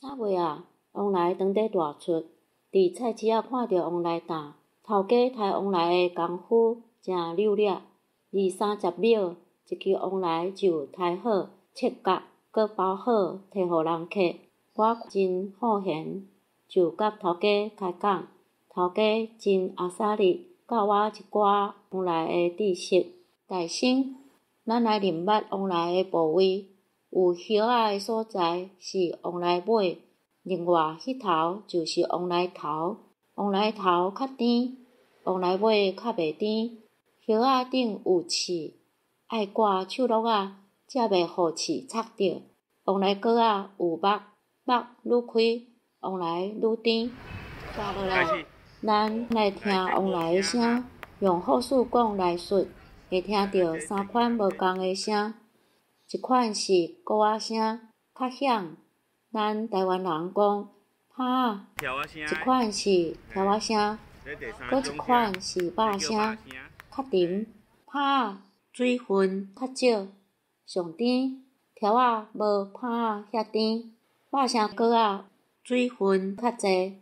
三月仔，王梨當咧大出，佇菜市仔看著王梨擔，頭家刣王梨的功夫誠溜掠，二三十秒，一支王梨就刣好、切角，閣包好，提予人客。我真好閒，就佮頭家開講，頭家真阿莎力，教我一寡王梨的知識。大生，咱來認捌王梨的部位，有葉仔的所在是王梨尾，另外彼頭就是王梨頭。王梨頭較甜，王梨尾較袂甜。葉仔頂有刺，愛掛手橐仔，才袂予刺插著。王梨果仔有肉，肉愈開，王梨愈甜。接落來，咱來聽王梨的聲，用故事講來說，會聽著三款無仝的聲。一款是鼓仔聲，較響，咱台灣人講拍仔；一款是柱仔聲，閣一款是肉聲，較沉，拍仔水分較少，上甜。柱仔無拍仔遐甜，肉聲果仔水分較濟，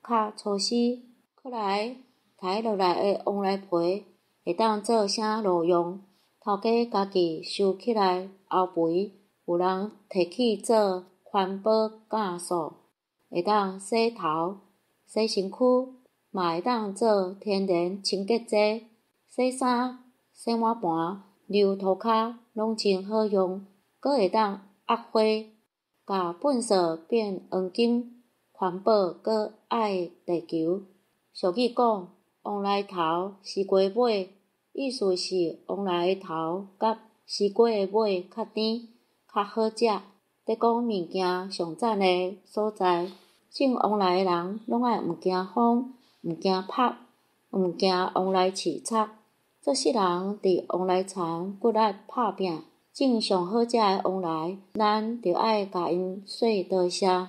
較粗絲。閣來，刣落來的王梨皮會當做啥路用？頭家家己收起來沤肥，有人提去做環保酵素，會當洗頭、洗身軀，嘛會當做天然清潔劑，洗衫、洗碗盤、溜塗跤攏真好用，閣會當壓花，共糞埽變黃金，環保閣愛地球。俗語講，王梨頭，西瓜尾，意思是王梨的頭佮西瓜的尾較甜，較好食。咧講物件上讚的所在，種王梨的人攏愛毋驚風，毋驚曝，毋驚王梨刺插。做世人佇王梨田骨力拍拚，種上好食的王梨，咱著愛共𪜶說多謝。